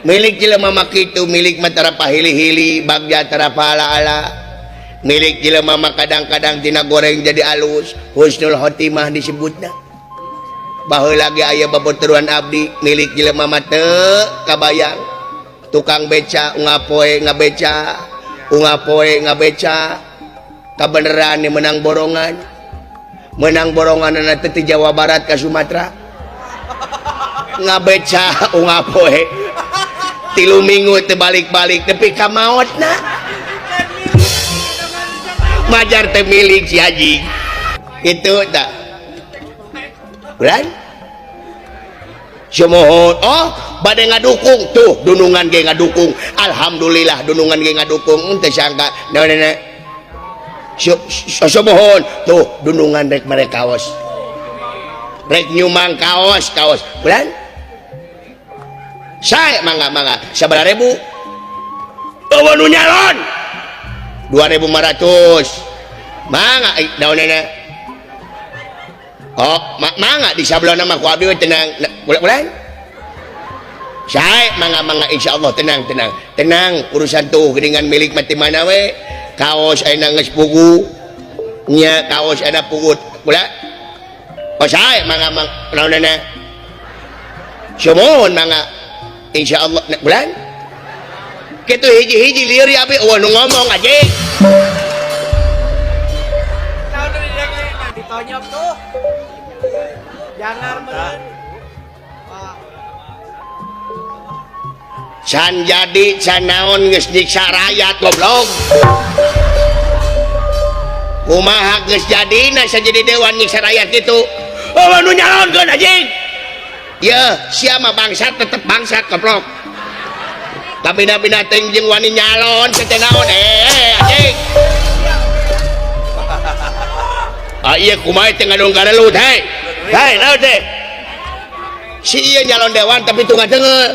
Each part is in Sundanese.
Milik jelema mah kitu, milik mah tara pahili-hili, bagja tara paala-ala. Milik jelema mah kadang-kadang tina goreng jadi alus, husnul khotimah disebutna. Baheula lagi aya babaturan abdi, milik jelema mah teu kabayang. Tukang beca ungapoe ngabeca, ungapoe ngabeca. Kabeneran menang borongan. Menang borongan teh ti Jawa Barat ka Sumatera. Ngabeca ungapoe. 3 minggu teu balik-balik nepi ka maotna. Majar teh milik si haji. Kitu tah. Bulan? Sumuhun. Oh, bade ngadukung tuh dunungan ge ngadukung. Alhamdulillah dunungan ge ngadukung teu sangka. Naon-naon. Sumuhun tuh dunungan rek mere kaos. Rek nyumang kaos, kaos. Bulan? Sae mangga-mangga sabaraha ribu? Eueuh nu nyalon. 2.500. Mangga naon-naon. Oh, mangga di sablon mah ku abdi tenang. Bulan? Sae mangga-mangga insyaallah tenang tenang. Tenang urusan tuh geuningan milik mati mana we. Kaos ayeuna geus pugu. Nya kaos ayeuna pugut. Bulan? Oh sae mangga mangga naonana. Sumuhun mangga insyaallah bulan. Kitu hiji-hiji lieur ya abdi eueuh nu ngomong anjing. Ditonyok tuh. Jangan meureun. Can jadi can naon geus nyiksa rakyat goblok. Kumaha geus jadina jadi dewan nyiksa rakyat kitu. Oh nu nyalonkeun anjing. Yeuh, sia mah bangsat tetep bangsat goblok. Kabina-bina teuing jeung wani nyalon teh naon anjing. Ah ieu kumaha teh ngadong garelut hei. Hei naon teh? Si ieu nyalon dewan tapi tunggal deungeul.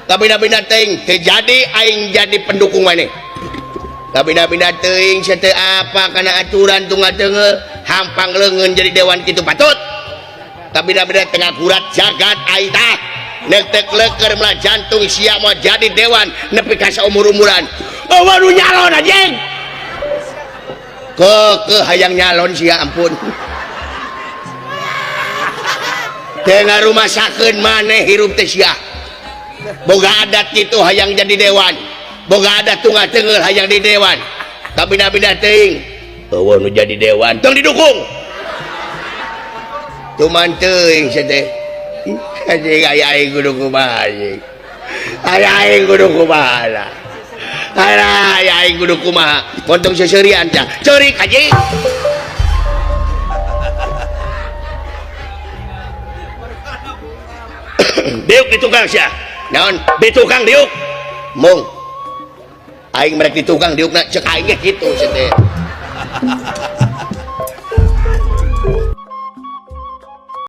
Kabina-bina teuing teu jadi aing jadi pendukung maneh. Kabina-bina teuing sia teu apa kana aturan tunggal deungeul, hampang leungeun jadi dewan kitu patut. Kabina-bina tengah kurat jagat aing tah. Nek tek leker melah jantung sia mau jadi dewan nepi ka saumur-umuran. Eueuh nu nyalon anjing. Ke hayang nyalon sia ampun. Teu ngarumasakeun maneh hirup teh sia. Boga adat kitu hayang jadi dewan. Boga adat tunggal teunggeul hayang di dewan. Kabina-bina teuing. Eueuh nu jadi dewan tong didukung. Cuman teuing sia teh. Anjing aya aing kudu kumaha anjing. Aya aing kudu kumaha. Alah, aya aing kudu kumaha. Montong seuseurian tah. Ceurik anjing. Diuk di tukang sia. Naon? Di tukang diuk. Mung. Aing merek di tukang diukna cek aing ge kitu sia teh.